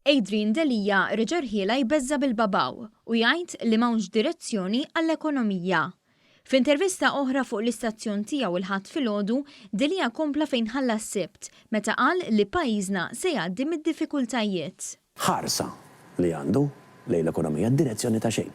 Adrian Delia reġa' rħielha jbeżża' bil-babaw u jgħid li m'hawnx direzzjoni għall-ekonomija. F'intervista oħra fuq l-istazzjon tiegħu il-Ħadd filgħodu, Delia kompla fejn ħalla s-Sibt meta qal li pajjiżna se jgħaddi mid-diffikultajiet. Ħarsa li għandu lejn l-ekonomija, direzzjoni ta' xejn.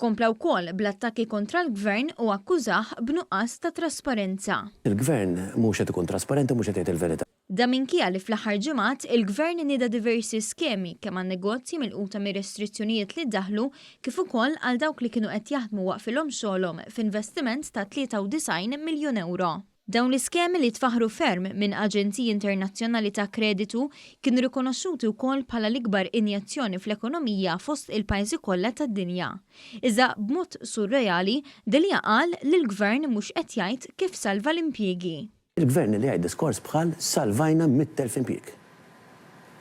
Kompla wkoll bl-attakki kontra l-Gvern u akkużah b'nuqqas ta' trasparenza. Il-Gvern mhux qed ikun trasparenti u mhux qed jgħid il-verità. Dan minkejja li fl-aħħar ġimgħat il-Gvern nieda diversi skemi kemm għan-negozji milquta mir-restrizzjonijiet li ddaħħlu kif ukoll għal dawk li kienu qed jaħdmu waqfilhom xogħolhom f'investiment ta' 93 miljun ewro. Dawn l-iskemi li tfaħħru ferm minn aġenziji internazzjonali ta' kreditu kienu rikonoxxuti wkoll bħala l-ikbar injezzjoni fl-ekonomija fost il-pajjiżi kollha tad-dinja. Iżda b'mod surreali, Delia qal li l-Gvern mhux qed jgħid kif salva l-impjiegi. Il-Gvern li jgħid diskors bħal salvajna 100,000 impjieg.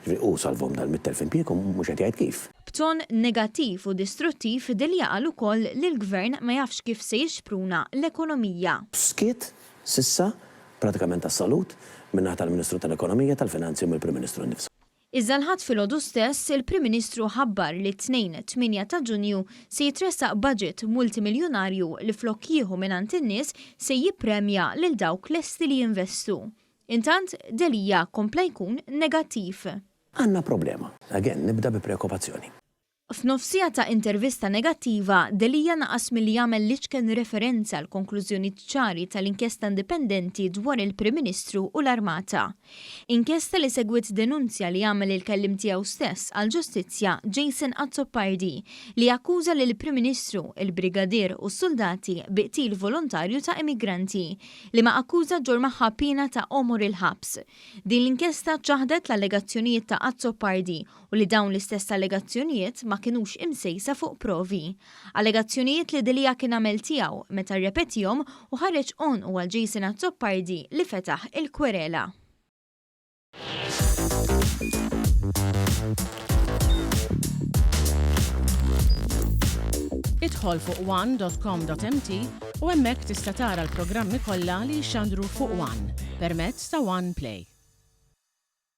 Jiġifieri hu salvhom dal-100,000 impjieg u mhux qed jgħid kif. B'ton negattiv u distruttiv, Delia qal ukoll li l-Gvern ma jafx kif se jixpruna l-ekonomija. Skiet, s'issa, pratikament assolut, min-naħa tal-Ministru tal-Ekonomija, tal-Finanzi u mill-Prim Ministru nnifsu. Iżda l-Ħadd filgħodu stess, il-Prim Ministru ħabbar li t-Tnejn, 8 ta' Ġunju, se jitressaq budget multimiljunarju li flok jieħu mingħand in-nies se jippremja lil dawk lesti li jinvestu. Intant, Delia kompla jkun negattiv. Għandna problema. Again, nibda bi preokkupazzjoni. F'nofs siegħa ta' intervista negattiva, Delia naqas milli jagħmel l-iċken referenza għall-konklużjonijiet ċari tal-inkjesta indipendenti dwar il-Prim Ministru u l-Armata. Inkjesta li segwiet denunzja li għamel il-kelliem tiegħu stess għall-ġustizzja Jason Azzopardi li akkuża lill-Prim Ministru, il-Brigadier u s-suldati bi qtil volontarju ta' immigranti. Liema akkuża ġġorr magħha piena ta' għomor il-ħabs. Din l-inkjesta ċaħdet l-allegazzjonijiet ta' Azzopardi u li dawn l-istess allegazzjonijiet ma kinux imsejsa fuq provi. Allegazzjonijiet li Delia kien għamel tiegħu meta rrepetihom u ħareġ għonqu għal Jason Azzopardi li fetaħ il-kwerela. Idħol fuq one.com.mt u hemmhekk tista' tara l-programmi kollha li jixxandru fuq One permezz ta' One Play.